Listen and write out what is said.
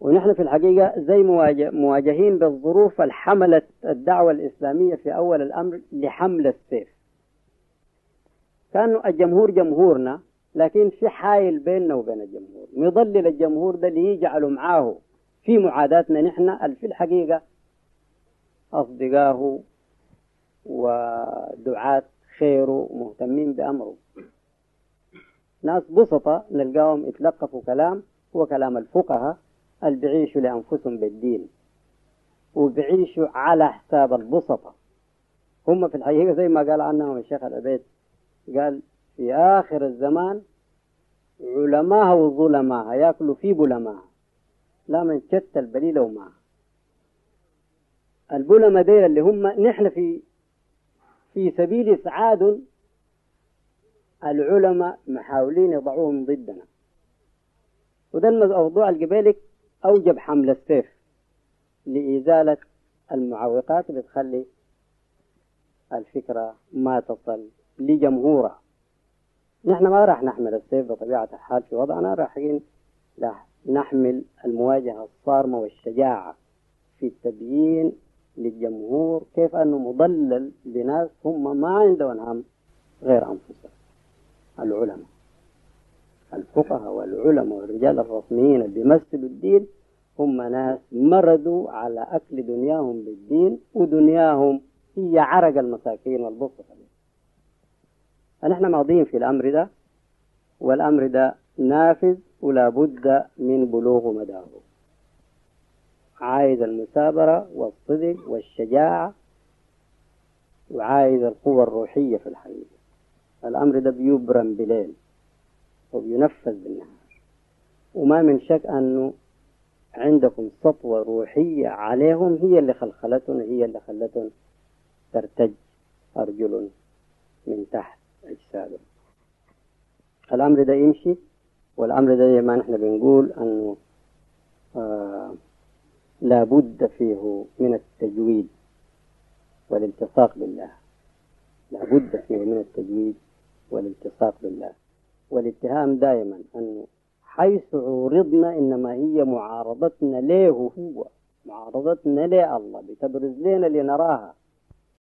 ونحن في الحقيقة زي مواجهين بالظروف اللي حملت الدعوة الإسلامية في أول الأمر لحمل السيف. كانوا الجمهور جمهورنا، لكن في حائل بيننا وبين الجمهور، مضلل الجمهور ده اللي يجعلوا معاه في معاداتنا نحن في الحقيقة أصدقائه ودعاة خيره ومهتمين بأمره. ناس بسطة نلقاهم يتلقفوا كلام هو كلام الفقهاء اللي بيعيشوا لأنفسهم بالدين وبيعيشوا على حساب البسطة. هم في الحقيقة زي ما قال عنهم الشيخ العبيد، قال في آخر الزمان علماها وظلماها يأكلوا في بلماها، لا من شتى البليلة وماها. البلمة ديل اللي هم نحن في سبيل إسعاد العلماء محاولين يضعوهم ضدنا. وده الموضوع القبيلك أوجب حمل السيف لإزالة المعوقات اللي تخلي الفكرة ما تصل لجمهورها. نحن ما راح نحمل السيف بطبيعة الحال في وضعنا، رايحين نحمل المواجهة الصارمة والشجاعة في التبيين للجمهور كيف أنه مضلل بناس هم ما عندهم هم غير أنفسهم. العلماء، الفقهاء والعلماء والرجال الرسميين اللي بيمثلوا الدين هم ناس مردوا على أكل دنياهم بالدين، ودنياهم هي عرق المساكين والبسطة. نحن ماضيين في الأمر ده، والأمر ده نافذ ولا بد من بلوغ مداه. عايز المثابرة والصدق والشجاعة، وعايز القوة الروحية في الحقيقة. الأمر ده بيبرم بليل وبينفذ بالنهار، وما من شك أنه عندكم سطوة روحية عليهم هي اللي خلخلتهم، هي اللي خلتهم ترتج أرجل من تحت أجسادهم. الأمر ده يمشي، والأمر ده ما نحن بنقول أنه لابد فيه من التجويد والالتصاق بالله، لابد فيه من التجويد والالتصاق بالله، والاتهام دائما أنه حيث عورضنا إنما هي معارضتنا له هو، معارضتنا له الله بتبرز لنا لنراها.